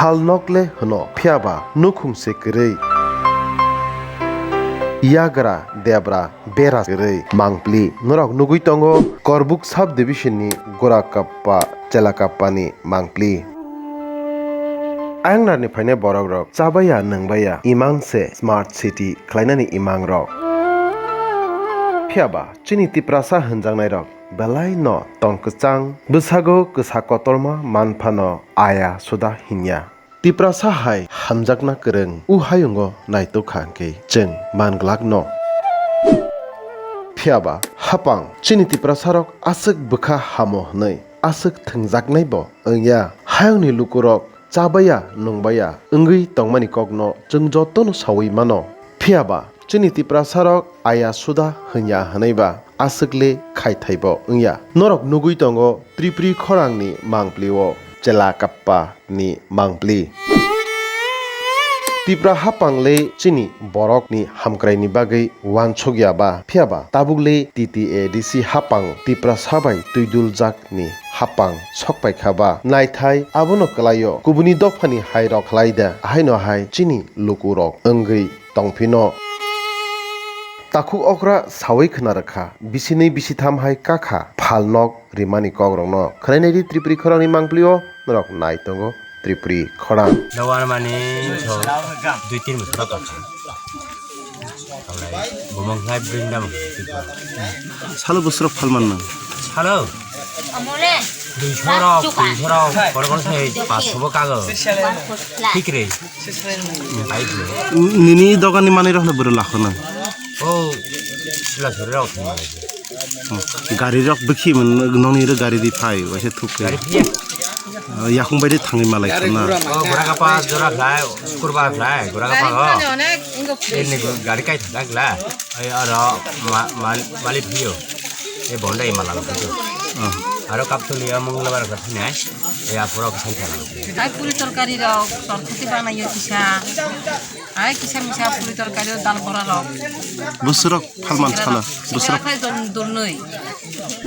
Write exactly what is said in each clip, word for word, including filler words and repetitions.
Phalnok le hwno, phiyaba nukhung se kwrwi. Yagra debra bera kwrwi mangpli. Norok nugwi tongo Korbuk sub division ni Gorakappa Chelakappani mangpli. Ayang narni phainai borok rok chabaya nwngbaya imang se smart city khlainani imang rok. Phiyaba chini Tiprasa hwnjaknai rok belai no tong kwchang, bwsago kwsa kotorma man phano aya suda hinya. Tiprasa hai hamjakna kwrwng u hayungo naitok kha hwnkhe chwng man glak no. Phiyaba hapang chini Tiprasa rok aswk bwkha hamo hwnwi aswk thwngjaknai bo wngya. Hayungni lukurok chabaya nwngbaya wngwi tongmani kokno chwng jotono saui mano. Phiyaba chini Tiprasarok aya suda hwnya hwnwi ba aswk le khaithai bo wngya. Norok nugwi tongo Tripuri khorangni mangpli o Chelakappa ni mangpli. Tipra hapang le chini borok ni hamkrai ni bagwi wansuk ya ba, phiya ba tabuk le T T A D C hapang Tiprasa bai twi dul jak ni hapang sok pai kha ba. Naithai abono kwlai o kubuni dopha ni hai rok khlai da, haino hai chini luku rok wngwi tong phino. Takhuk okra saui khna rwkha, bisinwi bisitham hai kakha phalnok rimani kokrokno. Khwlainai di Tripuri khorangni mangpli o norok nai tongo Tripuri khorang. Dawan mani so dui tin bosor tong kha. Bumung khlai bring dam. Salo bosor phalman nang. Salo. Dui soro, dui soro, kono kono se pas sobo kago. Thik re. Nini dogan ni manwi rok no bwrwi lakhwna? O, sila sori rok thangma lai. Hmm. Gari rok bwkhi man nokni ro gari ri phai waisa thuk khe. Gari phiya. Yakung bai ri thangwi malai khana. O gura kapa jora khlai, skurba khlai, gura kapa go. Ini gari kai thang kla. Ai aro ma, ma, mali phiyo. E bonda e mala phiyo. Aro kaptuli ya mungla bar kha thinai. E apura kha sai kha. Ai puri torkari rok, torkhuti banayo kisa. Ai kisa misa puri torkari o dal bora rok. Bwswrok phalman sala. Bwswrok khai don durnoi.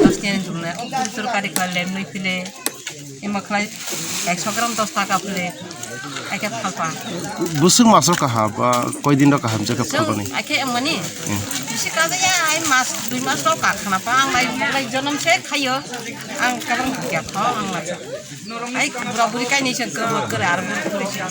Dos ni durnoi. O puri torkari kha lemnoi phile. Ema khlai ekso gram dos taka phile. Ai khe phalpa. Bwswk masrok kaham ba koi din rok kaham je khe phalpani? Ai khe emani. Hmm. Bisi kaja ya ai mas dui mas rok ka khana pa ang lai lai jonom se khayo. Ang kabang kya pha ang lai. Ai bura buri kai ni se kra kra ar buri buri se.